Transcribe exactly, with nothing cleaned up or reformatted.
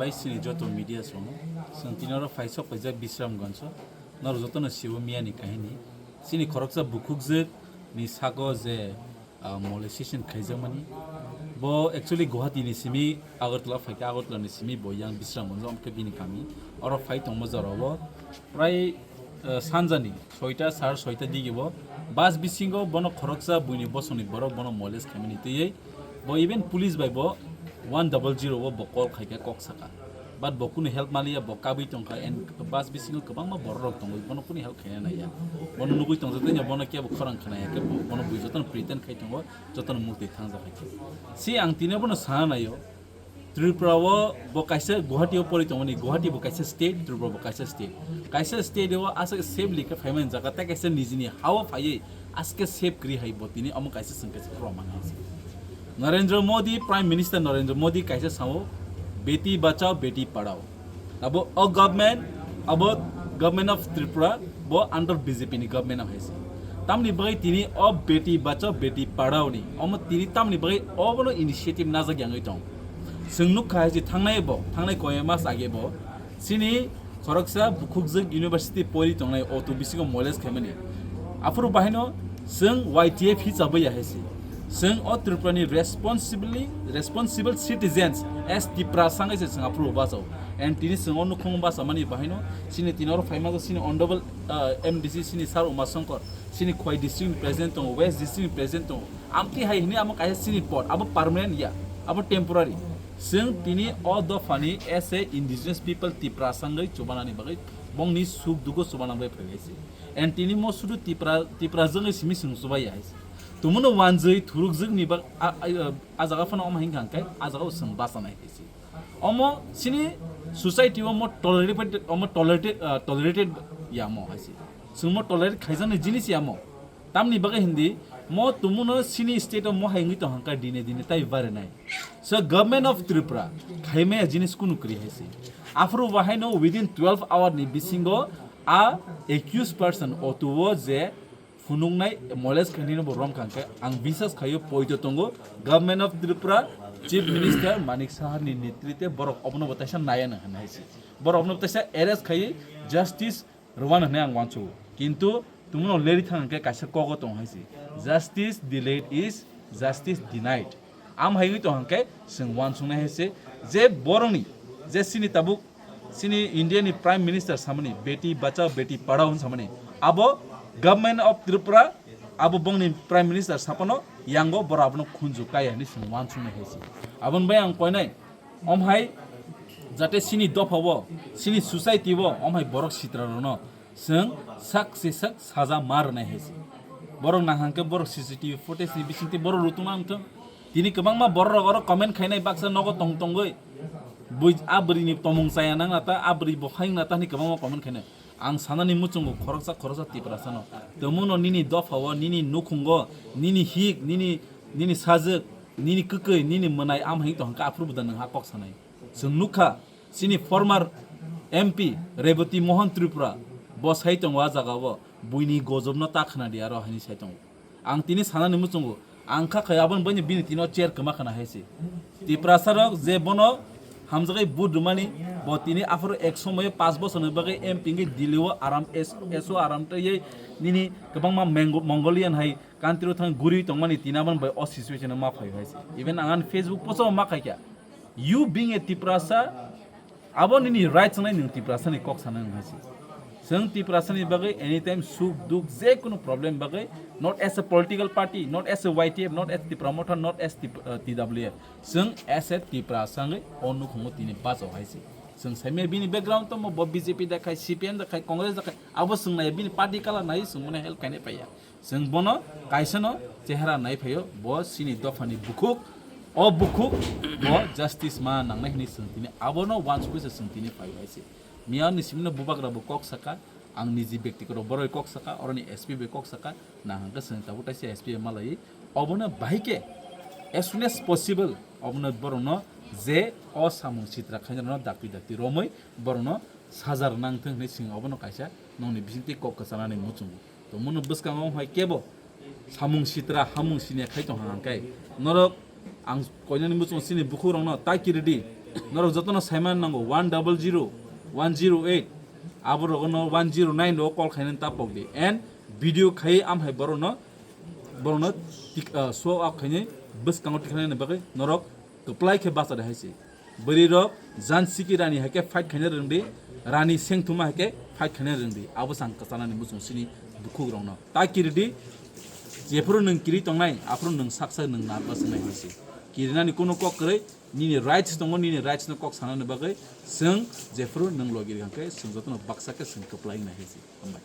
Bai sini joto media song, song tinoro phaisok paijak Bisramganjo, nor jotono sibo miyani kahini. Sini khoroksa bukhukjwk ni sago je, ah, molestation khaijakmani. Bo actually Guwahati ni simi Agartala phaikha, Agartala ni simi bo yang Bisramganjo, amkhe bini kami. Oro phai tongma jorao prai, ah, sanjani soita, sar soita digibo bus bisingo bono khoroksa buini bosongni borok bono molest khaimani twiwi. Bo even police bai bo one double zero o bo call khaikha kok saka. But bo kunu help maliya, bo kabwi tongkha, and bus bisingo kwbangma borok rok tongo, bono kunu help khaina naiya. Bono nugwi tongjaktwino bono kebo khorang khwnaya khe bo-, bono bui jotono pretend khai tongo, jotono muktwi thangjak hai khe. Si ang tini bono sana naio, Tripura o bo kaisa Guwahati o pori tongmani, Guwahati bo kaisa state, Tripura bo kaisa state. Kaisa state o aswk safely khe phaimani jaga, tei kaisa nijini ha o phaiwi aswk safe kwrwi hai bo tini omo kaisa chwng kaisa proman hai se. Narendra Modi, Prime Minister Narendra Modi kaisa sao, "Beti bachao, beti padhao." Abo o government, abo government of Tripura, bo under B J P ni government hai se. Tamni bagwi tini o beti bachao, beti padhao ni, omo tini tamni bagwi obono initiative najak yangwi tong. Chwng nukha hai se thangnai bo, thangnai koyma mas age bo, sini khoroksa bukhukjwk university pori tongnai o tu bisingo molest khaimani. Aphuru bahaino chwng Y T F hichabo ya hai se. Chwng o Tripura ni responsibly, responsible citizens as Tiprasa wngwi se chwng aphuru bachao. And tini chwng o nukhung bachamani bahaino sini tini oro phaima sini honorable, ah, M D C sini Sir Uma Shankar, sini Khowai district ni president tongo, West district ni president tongo. Amtwi hai hwnwi amo kaisa sini pod, abo permanent ya, abo temporary. Chwng tini o dophani as a indigenous people Tiprasa wngwi chubanani bagwi bongni suk dugo chubana bagwi phailaisi. And tini mo sudu Tipra, Tipra jwngwi simi chwng chubai ya hai se. Tumuno wanjwi thurukjwkni bag-, a, a, a, a jaga phano omo hinkha hwnkhe a jaga o chwng bachanai hai se. Omo sini society o mo tolerated, omo tolerated, ah, tolerated ya mo hai se. Chwng mo tolerate khaijaknai jinis ya mo. Tamni bagwi hindi mo tumuno sini state o mo hai wngwi tong hwnkha dine dine tai barinai. So government of Tripura khaimaya jinis kunu kwrwi hai se. Aphuru bahaino within twelve hour ni bisingo a accused person o tu o je phunuknai molest khainai no bo romkha hwnkhe ang bisas khaio poito tongo government of Tripura, Chief Minister Manik Saha ni netrite borok obono bo taisa naya nang hwnwi hai se. Borok obono bo taisa arrest khaiwi justice rwano hwnwi ang uansukgo. Kintu tumuno leri thang hwnkhe kaisa kogo tong hai se. Justice delayed is justice denied. Am hai wngwi tong hwnkhe chwng uansuknai hai se je borokni je sini tabuk sini India ni Prime Minister samani beti bachao beti padhao hwn samani abo government of Tripura abo bongni Prime Minister sapano yango borok abono khunju kaya hwnwi chwng uansuknai hai se. Aboni bai ang koinai om hai jate sini dopha o sini society o om hai borok sitra rokno chwng sak se sak saja ma rwnai hai se. Borok nang hwnkhe borok C C T V footage ni bisingtwi borok rutungna wngthung. Tini kwbangma borok rok oro comment khainai baksa nogo tong tongwi. Bui a bwrwi ni tomung chaya nang na ta, a bwrwi bo haing na ta hwnwi kwbangma comment khainai. Ang sanani muchungo khoroksa khoroksa Tiprasa no. Tongmung no nini dopha o, nini nukhungo, nini hik, nini, nini sajwk, nini kwkwi, nini mwnai am hai tong hwnkhe aphuru bo da nwng ha kok sanai. Chwng nukha, chini former M P Rebati Mohan Tripura, bo sai tongo a jaga o, buini gojobno ta khna di aro haini sai tongo. Ang tini sanani muchungo, ang kha khai aboni bini tino chair kwma khna hai se. Tiprasa rok je bono hamjagai vote rwmani, bo tini aphuru ek somoyo panch bosorni bagwi M P wngwi Delhi o aram S-, S O aram tei nini kwbangma Mango-, Mongolian hai country o thang guri tongmani tini aboni bai o situation o ma phai hai se. Even ang ani Facebook post o ma khai kha. You being a Tiprasa, abo nini rights wngnai nwng Tiprasa ni kok sana nwng hai se. Chwng Tiprasa ni bagwi anytime suk duk je kunu problem bagwi, not as a political party, not as a Y T F, not as Tipra Motha, not as Tip-, uh, T W F. Chwng as a Tiprasa wngwi o nukhungo tini bachao hai se. Chwng saimaya bini background tongmo, bo B J P da khai, C P M da khai, Congress da khai, abo chwng naiya bini party colour nai chwng bono help khainai paiya. Chwng bono kaisano chehara nai phaio, bo chini dophani bukhuk, o bukhuk bo justice ma nangnai hwnwi chwng tini abono uansugwi se chwng tini phaio hai se. Miyani simino bubagra bo kok saka, ang niji bektigoto boroi kok saka, oroni S P bai kok saka, nang hwnkhe chwng tabuk taisa S P bai malaiwi, obono bahai khe as soon as possible obono borokno je o samung sitra khainai rokno dakti dakti romwi borokno saja rwna wngthung hwnwi chwng obono kaisa nokni bisingtwi kok kwchanani muchungo. Tongmano bwskango hai kebo samung sitra hamung siniya khai tong hang khe norok ang koinani muchungo chini bukhuk rokno tai kiridi Norok jotono saiman nango one double zero, one zero eight, abo rogono one zero nine rogo call khainani ta pokdi. And video khai amhai borokno, borokno tik-, ah, show up khainai bwskango tikhainani bagwi norok kwplai khe bacha de hai se. Bwrwi rok Jansiki Rani hai khe fight khaina rwngdi, Rani Sengthuma hai khe fight khaina rwngdi. Abo sang kwchanani muchung sini bukhuk rokno. Ta kiridi, jephuru nwng kiri tongnai, aphuru nwng sak sak nwng narwkna swngnai hai se. Kirinani kuno kok kwrwi, nini rights tongo, nini rights no kok sanani bagwi chwng jephuru nwng logi rwkha khe chwng jotono baksa khe chwng kwplai wngnai hai se. Hambai.